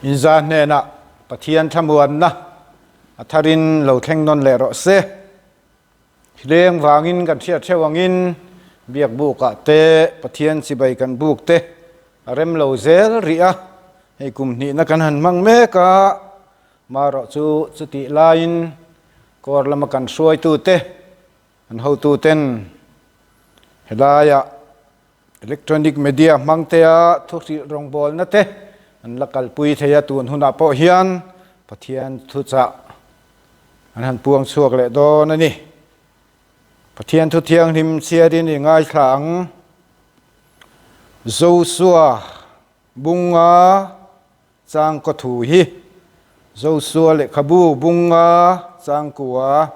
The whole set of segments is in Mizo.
Inza hnenah Pathian thlamuanna a tharin lo thleng nawn leh rawh se. Hleng vangin kan hriat hreuh angin biak bukah te Pathian chibai kan buk te a rem lo zel rih a, hei kum hnihna kan han hmang mek a, marawh chu chutih laiin kawr lama kan hruaitute an hotuten helaiah Electronic media hmangtea thuhrilh rawngbawlna te an la kalpui thei a, tun hunah pawh hian Pathian thuchah an han puang chhuak leh dawn a ni. Pathian thu thianghlim chhiarin i ngaithla ang. Josua bunga changkaw thu hi Josua lehkhabu bunga changkua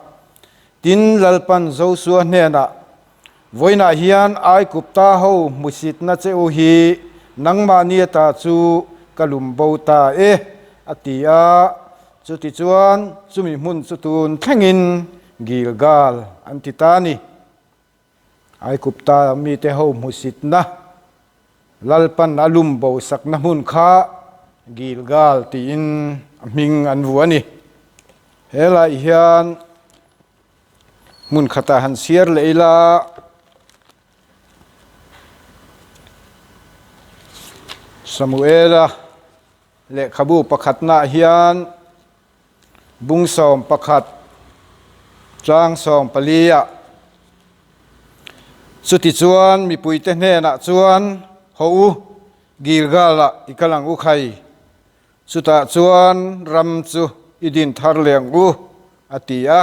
tin Lalpan Josua hnenah, Vawiinah hian Aigupta ho hmusitna che u hi nangmahni ata chu ka lum bo ta e, a ti a. Chutichuan chumi hmun chu tun thlengin Gilgal an ti ta a ni. Aigupta mite ho hmusitna, Lalpan a lum bo sakna hmun kha Gilgal tiin a hming an vuah a ni. Helaiah hian hmun khatah han chhiar leh ila, Samuela lehkhabu pakhatnaah hian Bung 11 chang 14 ah Chutichuan mipuite hnenah chuan, Haw u, Gilgal ah i kal ang u khai, chutah chuan ram chu i din thar leh ang u, a ti a.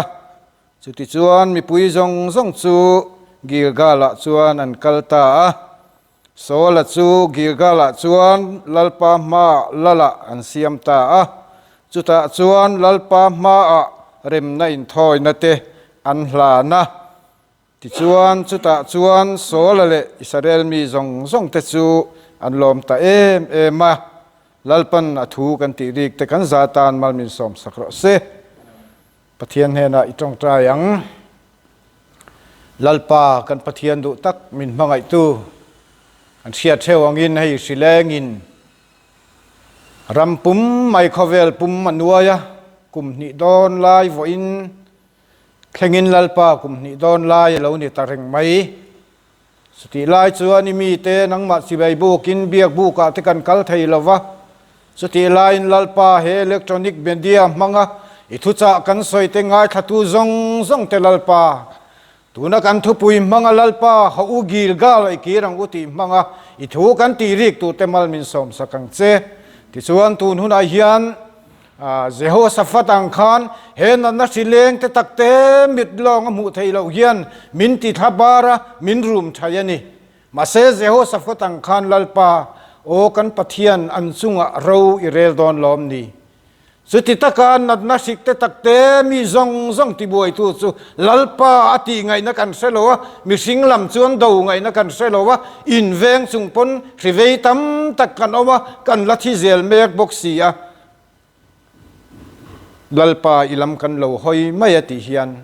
Chutichuan mipui zawng zawng chu Gilgal ah chuan an kal ta a. Saula chu Gilgal-ah chuan Lalpa hmaah Lalah an siam ta a, chutah chuan Lalpa hmaah remna inthawina te an hlan a. Tichuan, chutah chuan Saula leh Israel mi zawng zawng te chu an lawm ta em em a, Lalpan a thu kan tih rik te kan za tan mal min sawmsak rawh se. Pathian hnenah i tawngtai ang. Lalpa kan Pathian duh tak min hmangaihtu an hriat hreu angin hei hrilengin ram pum mai khawvel pum a nuai a, kum hnih dawn lai vawiin thlengin Lalpa kum hnih dawn lai a lo ni ta reng mai. Chutih lai chuan i mite nangmah chibai bukin biak bukah te kan kal thei lo va, chutih laiin Lalpa he electronic media hmanga i thuchah kan sawi te ngaithlatu zawng zawng te Lalpa, tuna kan thupui hmanga Lalpa ha u Gilgal i kir ang u tih hmanga i thu kan tih rik tur te mal min sawmsak ang che. Tichuan tun hunah hian Jehoshaphat ang khan he natna hri leng te tak te mit lawng a hmuh theih loh hian min ti thla bar a, min rum thai a ni. Mahse Jehoshaphat ang khan Lalpa, aw kan Pathian an chungah ro i rel dawn lawm ni? Chuti taka natna hrik te tak te mi zawng zawng tibuaitu chu Lalpa a tih ngaihna kan hre lo a, mihring lam chuan do ngaihna kan hre lo a, inveng chung pawn hri vei tam tak kan awm a, kan la thi zel mek bawk si a. Lalpa i lam kan lo hawi mai a tih hian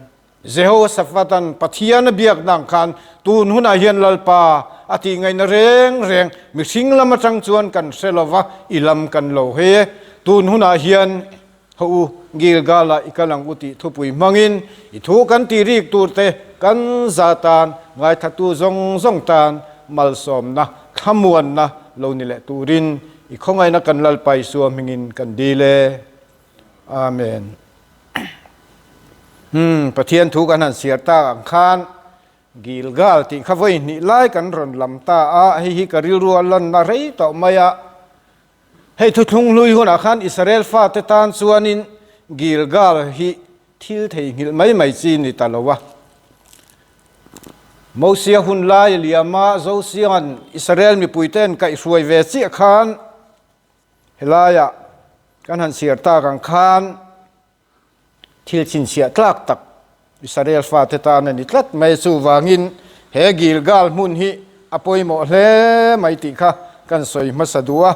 Jehoshaphat-a'n Pathian a biak nang khan tun hunah hian Lalpa a tih ngaihna reng reng mihring lam atang chuan kan hre lo va, i lam kan lo hawi e. Tun hunah hian Haw u, Gilgal-ah i kal ang u tih thupui hmangin i thu kan tih rik turte kan za tan, ngaithatu zawng zawng tan malsawmna, thlamuanna lo ni leh turin i khawngaihna kan Lalpa Isua hmingin kan dil e. Amen. Hmm, Pathian thu kan han siar tak ang khan Gilgal tih kha vawi hnih lai kan rawn lam ta a, hei hi ka rilru a lanna rei tawh mai a. Hei thuthlung hlui hunah khan Israel fate tan chuanin Gilgal hi thil theihnghilh mai mai chi ni ta lo a. Mosia hun lai liama Josia'n Israel mipuite'n kaihhruai ve chiah khan helaiah kan han chhiar tak ang khan Thil chhinchhiah tlak tak Israel fate tan a ni tlat mai. Chuvangin he Gilgal hmun hi a pawimawh hle mai tih kha kan sawi hmasa duh a.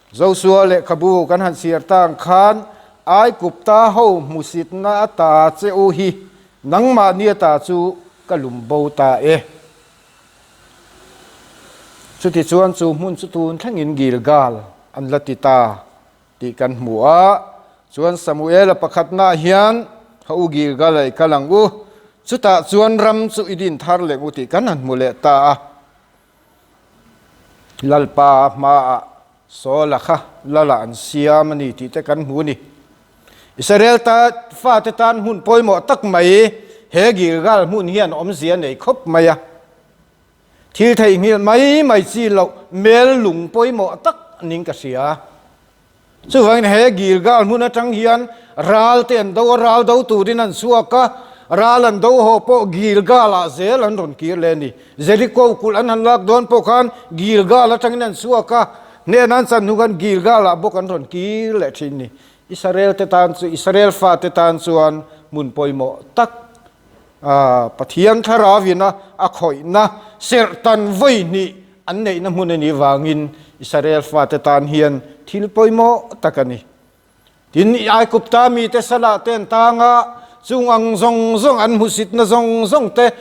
Josua lehkhabu kan han chhiar tang khan Aigupta ho hmusitna ata che u hi nangmahni ata chu ka lum bo ta e. Chutichuan chu hmun chu tun thlengin Gilgal an la ti ta. tih kan hmu a. Chuan Samuela pakhatnaah hian, Kha u Gilgal-a i kal ang u, chutah chuan ram chu i din thar leh u tih kan han hmu leh ta a. Lalpa hmaah Saula kha Lala an siam a ni tih te kan hmu a ni. Israel ta fate tan hmun pawimawh tak mai he Gilgal hmun hian awmzia nei khawp mai a. Thil theihnghilh mai mai chi loh mel lung pawimawh tak ning ka hria. Chuvangin he Gilgal hmun atang hian ral te an do a, ral do turin an chhuak a, ral an do haw pawh Gilgal ah zel an rawn kir leh a ni. Jeriko kulh an han lak dawn pawh khan Gilgal atangin an chhuak a, hnehna an chan hnu khan Gilgal ah bawk an rawn kir leh thin a ni. Israel te tan chu Israel fate tan chuan hmun pawimawh tak Pathian thlarau ina a khawihna serhtan vawi hnih an neihna hmun a nih vangin Israel fate tan hian thil pawimawh tak a ni. Tin, Aigupta mite salah te an tang a, chung ang zawng zawng an hmusitna zawng zawng te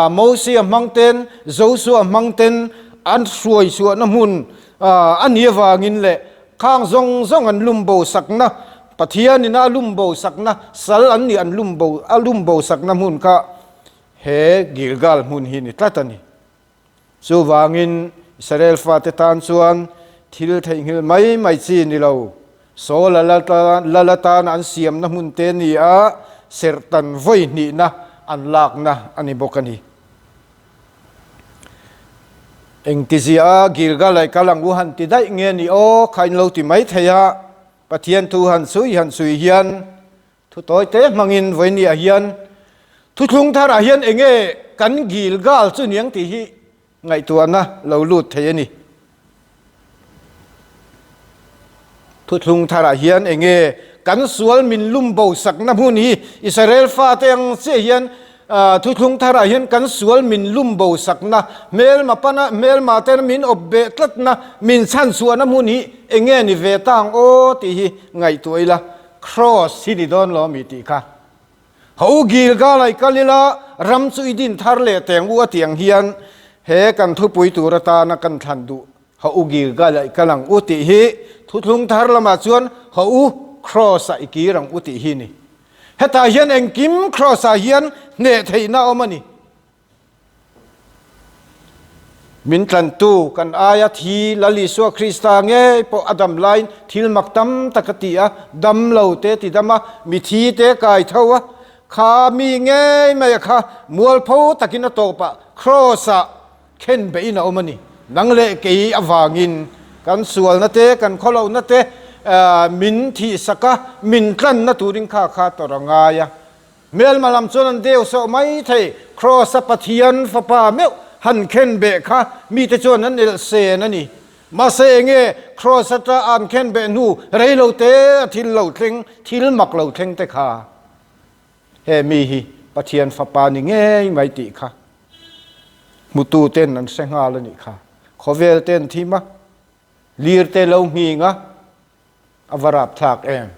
Mosia hmang ten, Josua hmang ten an hruai chhuahna hmun a nih avangin leh khang zawng zawng an lum bo sakna Pathianin a lum bo sakna sal an nih an lum bo a lum bo sakna hmun kha he Gilgal hmun hi ni tlat a ni. Chuvangin Israel fate tan chuan thil theihnghilh mai mai chi ni lo. Saul-a lal atan an siamna hmun te ni a, serhtan vawi hnihna an lakna a ni bawk a ni. Engtizia Gilgal ah i kal ang u han ti daih nge ni aw kha in lo ti mai thei a. Pathian thu han chhui han chhui hian thu tawi te hmangin vawinia hian thuthlung tharah hian enge kan Gilgal chu niang tih hi ngaihtuahna lo lut thei a ni. Thuthlung tharah hian enge kan sual min lum bo sakna hmun hi Israel fate ang chiah hian Thuthlung tharah hian kan sual min lum bo sakna, hmelma pana hmelma ten min awp beh tlatna, min chhanchhuahna hmun hi eng nge ni ve ta ang aw tih hi ngaihtuah ila, Kraws hi ni dawn lo mi tih kha. Ha u Gilgal ah i kal ila, ram chu i din thar leh teng u a tih ang hian he kan thupui tur atana kan thlan duh ha u Gilgal ah i kal ang u tih hi thuthlung thar lamah chuan ha u Kraws ah i kir ang u tih hi ni. Hetah hian engkim Kraws-ah hian hneh theihna a awm a ni. Min tlantu kan aia thi Lal Isua Krista ngei pawh a dam laiin thil mak tam tak a ti a, dam lo te ti dam a, mithi te kai tho a, kha mi ngei mai a kha mualpho takin a tawpah Kraws-ah Khen beihin a awm a ni. Nang leh kei avangin kan sualna te, kan khawlohna te min thihsak a, min tlanna turin kha kha tawrh a ngai a. Hmelma lam chuan an deu sawh mai thei. Kraws-a Pathian fapa meuh han khen beh kha mite chuan an elh sen a ni. Mahse enge Kraws ata an khen beh hnu rei lo te a thil lo thleng, thil mak lo thleng te kha. He mi hi Pathian fapa ni ngei mai tih kha hmutu ten an hre nghal a nih kha. Khawvel te an thim a, lir te lo nghing a, a va rap thlak em.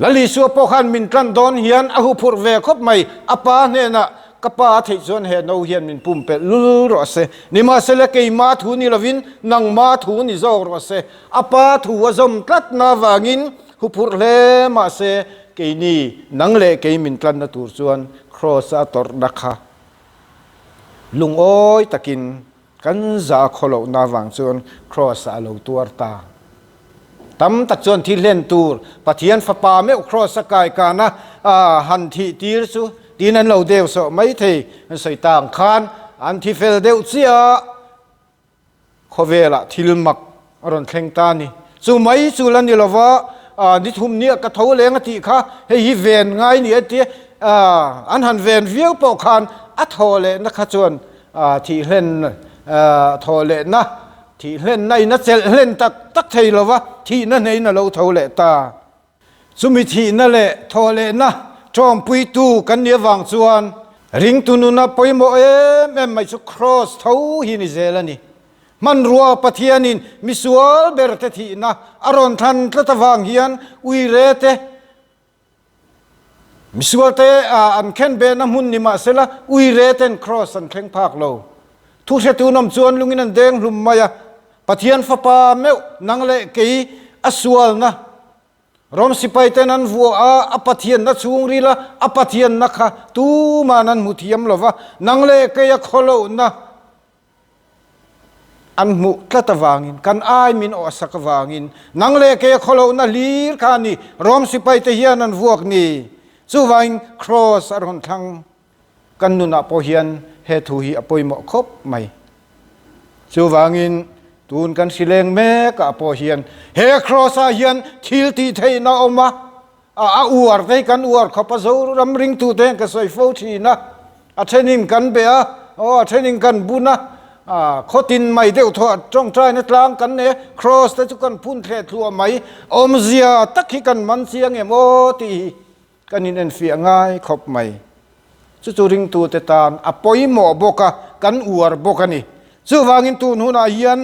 Lal Isua pawh khan min tlan dawn hian a huphurh ve khawp mai, a pa hnenah ka pa a theih chuan he no hian min pumpelh lul rawh se, nimahsela keima thu ni lovin nangma thu ni zawk rawh se, a pa thu a zawm tlatna avangin Huphurh hle mahse keini nang leh kei min tlanna tur chuan Kraws a tawrhna kha lungawi takin kan za khaw lohna avang chuan Kraws ah a lo tuar ta. Tam tak chuan thi hlen tur Pathian fapa meuh Kraws a kai kana han thih tir chu tiin an lo deu sawh mai thei an sawi ta ang khan an thi fel deuh chiah a. Khawvelah thil mak a rawn thleng ta a ni. Chu mai chu la ni lova, ni thum nia ka tho leng a tih kha hei hi ven ngai ni a ti a, an han ven viau pawh khan a thaw lehna kha chuan thih hlen thaw lehna thih hlenna in a chelh hlen tak tak thei lova, thihna hneiin a lo tho leh ta. Chumi thihna leh thawhlehna ṭawmpuitu kan nih avang chuan ringtu nuna pawimawh em em mai chu Kraws tho hi ni zel a ni. Hmanrua Pathianin misual berte thihna a rawn thlan tlat avang hian uire te, misual te an khen behna hmun ni mahsela uire ten Kraws an thleng phak lo. Thuhretu nawm chuan lungin an deng hlum mai a, Pathian Fapa meuh nang leh kei A sualna Rom sipaiten an vuah a, a Pathianna chhungrila a Pathianna kha tuman an hmu thiam lo va, nang leh keia khawlohna an hmuh tlat avangin, kan ai min awhsak avangin, nang leh keia khawlohna hlir kha a ni Rom sipaite hian an vuak ni. Chuvangin Kraws a rawn thlang. Kan nunah pawh hian he thu hi a pawimawh khawp mai. Chuvangin tun kan hri leng mekah pawh hian he Kraws-ah hian thil tih theihna a awm a, a uar te hi kan uar khawp a, Zoram ringtute hian ka sawi fo thin a, a thenin kan be a, aw a thenin kan bun a, khawtin mai deuh thawh tawngtaina tlang kan nei a, Kraws te chu kan phun thleh thluah mai, awmzia tak hi kan man chiang em aw tih hi. Kan inenfiah ngai khawp mai. Chu chu ringtute tan a pawimawh bawk a, kan uar bawk a ni. Chuvangin tun hunah hian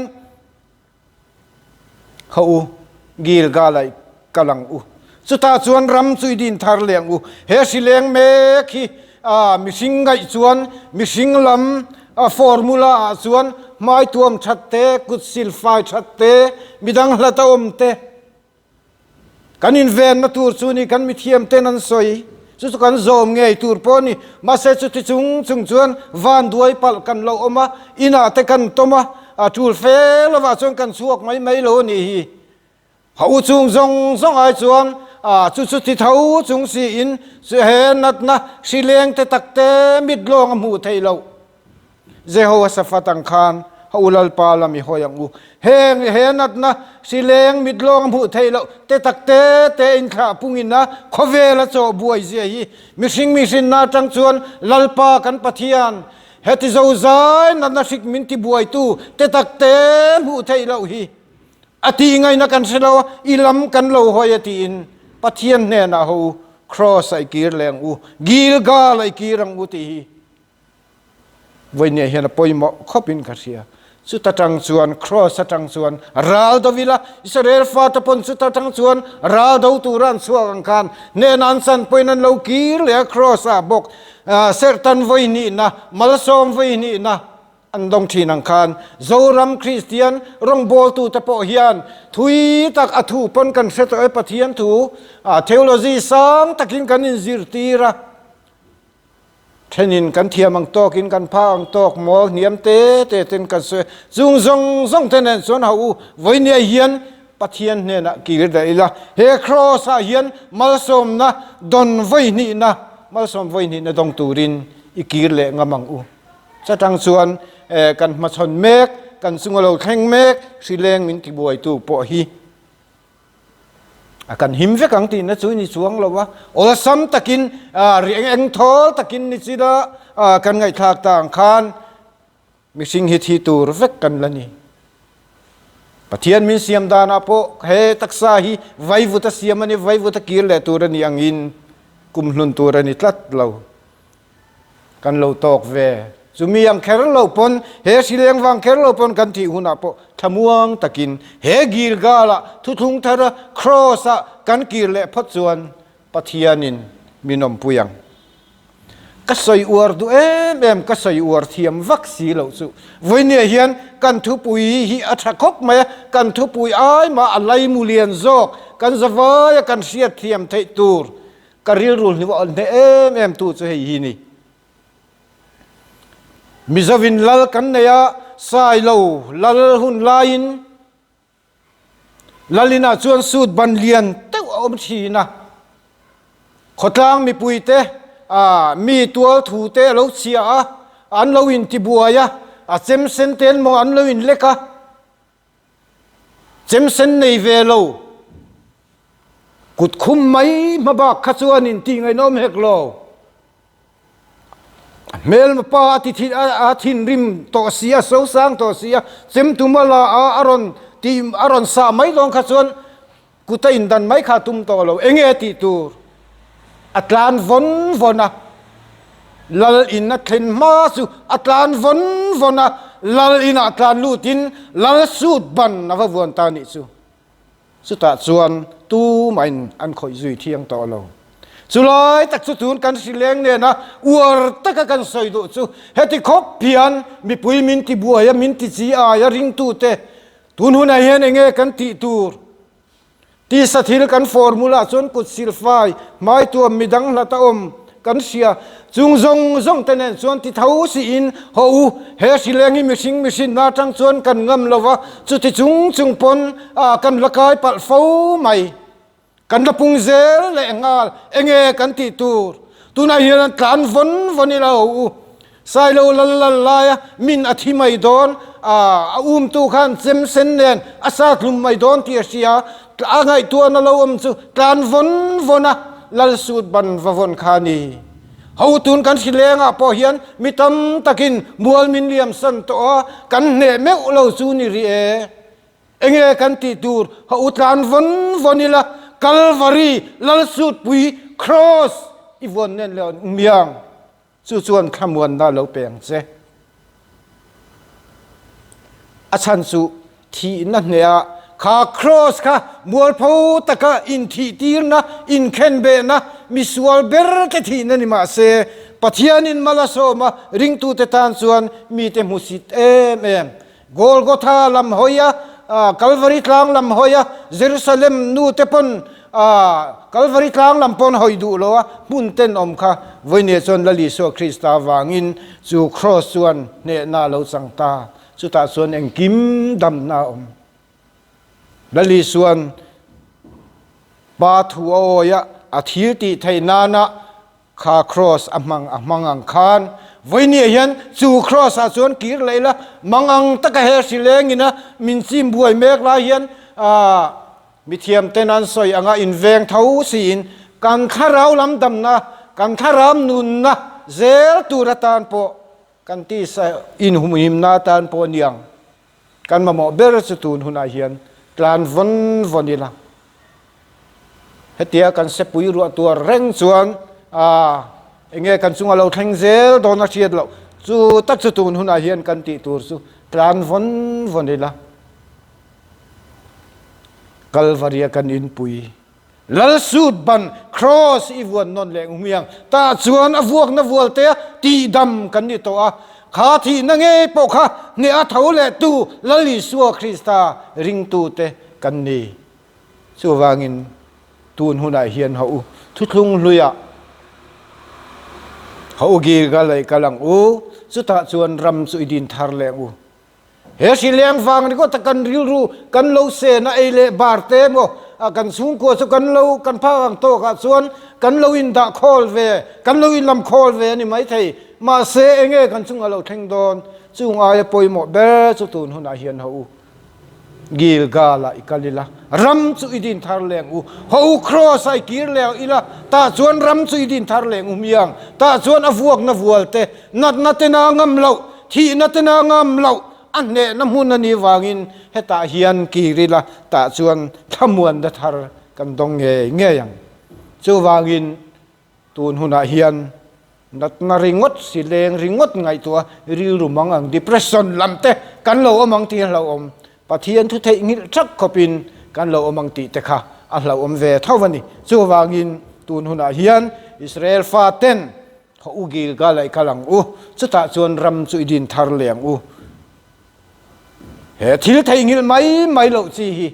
kha u Gilgal-ah i kal ang u. Chutah chuan ram chu i din thar leh ang u. He hri leng mek hi mihring ngaih chuan mihring lam formula ah chuan hmaituam that te, kut silfai that te, midang hlat a awm te, Kan invenna tur chu ni kan mithiam ten an sawi, chu chu kan zawm ngei tur pawh a ni. Mahse chuti chung chung chuan van duai palh kan lo awm a, inah te kan tawm a, a tul fe lovah chuan kan chhuak mai mai lo a nih hi. Ha u chung zawng zawng ai chuan chu chuti tho chung siin he natna hri leng te tak te mit lawng a hmuh theih loh. Jehoshaphat ang khan a u Lalpa lam i hawi ang u. Heng he natna hrileng mit lawng a hmuh theih loh te tak te te inthlah pungin a khawvel a chawh buai zia hi mihring mihrinna atang chuan Lalpa kan Pathian heti zozai natna hrik min ti buaitu te tak te hmuh theih loh hi a tih ngaihna kan hre lo a, i lam kan lo hawi a tiin Pathian hnenah ho u Kraws a i kir leh ang u, Gilgal a i kir ang u tih hi Vawinia hian a pawimawh khawpin ka hria. Chuta tang chuan Kraws atang chuan ral do ila, Israel fate pawn chuta tang chuan ral do tura an chhuak ang khan hnehna an chan pawhin an lo kir leh a Kraws ah bawk serhtan vawihnihna, malsawm vawihnihna an dawng thin ang khan Zoram Kristian rawngbawltute pawh hian thui tak a thu pawn kan hre tawh e Pathian thu theology sang takin kan inzirtir a. Thenin kan thiam ang tawkin kan phak ang tawk mawl hniam te te ten kan sawi a, chung zawng zawng te nen chuan hauh u, vawinia hian Pathian hnenah kir daih ila, he kraws ah hian malsawmna dawn vawihnihna, malsawm vawihnihna dawng turin i kir leh ngam ang u. Chatang chuan kan hmachhawn mek, kan chunga lo thleng mek, hrileng min tibuaitu pawh hi A kan him vek ang tihna chu ni chuang lo a, awlsam takin ri eng thawl takin ni chila kan ngaihthlak ta ang khan mihring hi thi tur vek kan la ni. Pathian min siam danah pawh he taksa hi vaivuta siam a ni, vaivuta kir leh tur a ni angin kumhlun tur a ni tlat lo. Kan lo tawk ve. Chumi ang kher lo pawn, he hrileng vang kher lo pawn kan thih hunah pawh thlamuang takin he Gilgal-ah thuthlung thara Kraws-ah kan kir leh phawt chuan Pathianin min awmpui ang. Ka sawi uar duh em em, ka sawi uar thiam vak si loh chu. Vawinia hian kan thupui hi a tha khawp mai a, kan thupui ai mah a laimu lian zawk, kan zavaia kan hriat thiam theih tur Ka rilru hnuah hneh em em tu chu hei hi ni. Mizovin lal kan nei a, Sailo lal hun laiin lal inah chuan suit ban lian deuh a awm thin a. Khawtlang mipuite mi tual thu te a lo chhia a, an lo intibuai a, a chem sen te an maw an lo inlek a. Chem sen nei ve lo. Kut khum mai hma bak kha chuan in tih ngaihnawm hek lo. A hmelma pa a ti thin a thinrim tawh si a, so sang tawh si a, chem tum a la a, a rawn tih a rawn sah mai dawn kha chuan kut a indan mai kha a tum tawh lo. Enge a tih tur? A tlan vawn vawn a, lal in a thlen hma chu a tlan vawn vawn a, lal inah tlan lutin lal suit ban a va vuan ta nih chu. Chutah chuan tumahin an khawih zui thiang tawh lo. Chulai tak chu tun kan hrileng nena uar taka kan sawi duh chu heti khawp hian mipui min ti buai a, min ti chi ai a ringtute tun hunah hian enge kan tih tur? Tisa thil kan formula chuan kut silfai, hmaituam midang hlat a awm kan hria. Chung zawng zawng te nen chuan ti tho siin haw u, he hrileng hi mihring mihrinna atang chuan kan ngam lo va, chuti chung chung pawn kan la kai palh fo mai. Kan la pung zel leh nghal, enge kan tih tur? Tunah hian an tlan vawn vawn ila haw u. Sailo lal lal laia min a thi mai dawn, a umtu khan chem sen nen a sat hlum mai dawn tih a hria. A ngaihtuahna lo awm chu tlan vawn vawn a, lal sut ban va vawn kha a ni. Hotun kan hrilengah pawh hian mi tam takin mual min liam san tawh a, kan hneh meuh lo chu ni rih e. Enge kan tih tur ha u tlan vawn vawn ila, Kalvari lal sutpui Kraws i vawn nen leh miang. Chu chuan thlamuanna lo pe ang che. A chhan chu thihna hneah kha Kraws kha mualpho taka inthihtirna, inkhenbehna, misual ber te thihna ni mah se, Pathianin mal a sawm a, ringtute tan chuan mite hmusit em em. Golgotha lam hawi a, Kalvari tlang lam hawi a, Jerusalem nu te pawn Kalvari tlang lam pawn hawi duh lo a, hmun tenawm kha vawinia chuan Lal Isua Krista vangin chu Kraws chuan hnehna a lo chang ta. Chutah chuan engkim damna a awm. Lal Isua'n Pa thu a awi a, a thil tih theih nana Kha Kraws a hmang a hmang ang khan vawinia hian chu Kraws ah chuan kir leh ila mang ang taka he hri leng ina min chim buai mek lai hian aah mithiam ten an sawi anga inveng tho siin kan thlarau lam damna kan thlarau nunna zel tur atan pawh kan tisa inhumhimna atan pawh aniang. Kan mamawh ber chu tun hunah hian tlan vawn vawn ila. Hetia kan sepui ruah tuar reng chuan aa enge kan chunga lo thleng zel dawn a hriat loh. Chu tak chu tun hunah hian kan tih tur chu tlan vawn vawn ila. Kalvaria kan inpui. Lal sut ban Kraws i vuan nawn leh nghumiang tah chuan a vuakna vualte a tihdam kan ni tawh a, kha thihna ngei pawh kha hneh a tho leh tu Lal Isua Krista ringtute kan ni. Chuvangin tun hunah hian haw u, thuthlung hluiah haw u Gilgal ah i kal ang u, chutah chuan ram chu i din thar leh ang u. He hri leng vang ringawt a kan rilru kan lo sen a ei leh bar te emaw kan chhungkua chu kan lo kan phak ang tawk ah chuan kan lo indah khawl ve kan lo inlam khawl ve a ni maithei. Mahse enge kan chungah lo thleng dawn chung aia pawimawh ber chu tun hunah hian ho u Gilgal ah i kal ila ram chu i din thar leng u ho u Kraws ah i kir leng ila tah chuan ram chu i din thar leng u miang tah chuan a vuakna vual te Natna te na ngam loh, thihna te na ngam loh a hnehna hmun a nih vangin hetah hian kir ila tah chuan thlamuanna thar kan dawng ngei ngei ang. Chuvangin tun hunah hian natna ringawt, sileng ringawt ngaihtuah rilru mang ang, depression lam te kan lo awm ang tih a hlauhawm. Pathian thu theihnghilh thak khawpin kan lo awm ang tih te kha a hlauhawm ve tho a ni. Chuvangin tun hunah hian Israel faten Khaw u Gilgal ah i kal ang u, chutah chuan ram chu i din thar leh ang u. He thil theihnghilh mai mai loh chi hi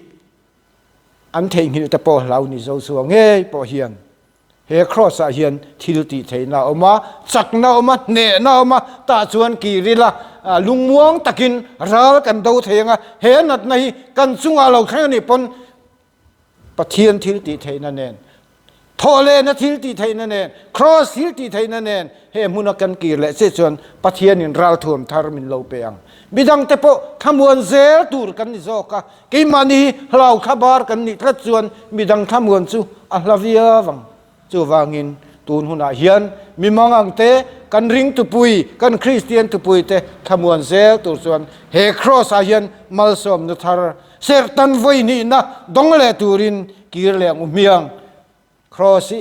an theihnghilh te pawh hlau ni Joshua ngei pawh hian he kraws ah hian thil tih theihna a awm a, chakna a awm a, hnehna a awm a, tah chuan kir ila lungmuang takin ral kan do thei ang a, he natna hi kan chungah lo thleng a nih pawn Pathian thil tih theihna nen, thawhlehna thil tih theihna nen, Kraws thil tih theihna nen he hmuna kan kir leh che chuan Pathianin ralthuam thar min lo pe ang. Midangte pawh thlamuan zel tur kan ni zawk a, keimahni hi hlau thlabar kan nih tlat chuan midang thlamuan chu a hla viau ang. Chuvangin tun hunah hian mi mangang te, kan ring tupui, kan Kristian tupui te thlamuan zel tur chuan he Kraws ah hian malsawmna thar serhtan vawi hnihna dawng leh turin kir leh ang u hmiang. Kraws hi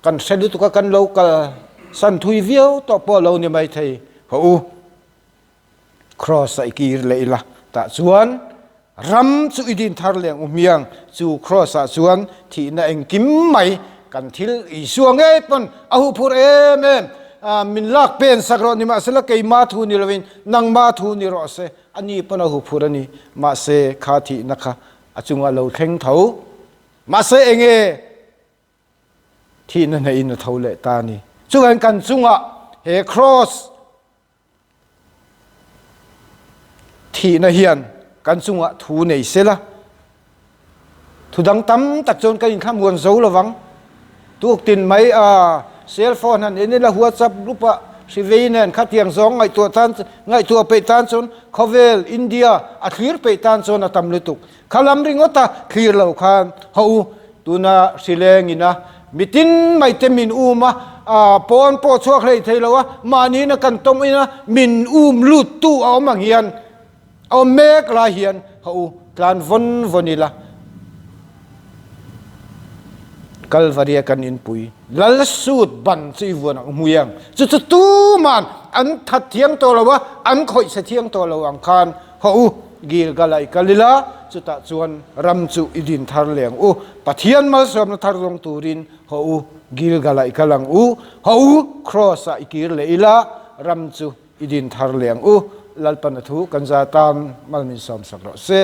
kan hre lutuk a, kan lo kal san thui viau tawh pawh lo ni maithei. Haw u. Kraws ah i kir leh ila tah chuan ram chu i din thar leng u hmiang chu kraws ah chuan thihna engkim mai kan thil Isua ngei pawn a huphurh em em min lak pen sak rawh nimahsela keima thu ni lovin nangma thu ni rawh se ani pawn a huphurh a ni mahse kha thihna kha. A chungah lo thleng tho. Mahse enge thihna hnehin a tho leh ta ni. Chuan kan chungah he cross Thihna hian kan chungah thu nei sela, thu dang tam tak chuan kan inthlamuan zo lovang. Tuktin mai a cell phone han en ila WhatsApp group ah hri vei nen khatiang zawng ngaihtuah tan ngaihtuah peih tan chuan khawvel India a thlir peih tan chuan a tam lutuk. Kha lam ringawta thlir lo khan haw u, tuna hrileng ina mitin mai te min um a, pawn pawh chhuak hlei thei lo a, mahniin a kan tawng ina min um lut tu a awm ang hian a awm mek lai hian haw u, tlan vawn vawn ila Kalvaria kan inpui lal sut ban chu i vuan ang hmui ang, chu chu tuman an that thiang tawh lo a, an khawih chhe thiang tawh lo ang khan Haw u, Gilgal ah i kal ila, chutah chuan ram chu i din thar leh ang u. Pathian malsawmna thar zawng turin haw u, Gilgal ah i kal ang u. Haw u, Kraws ah i kir leh ila, ram chu i din thar leh ang u. Lalpan a thu kan za tan mal min sawmsak rawh se.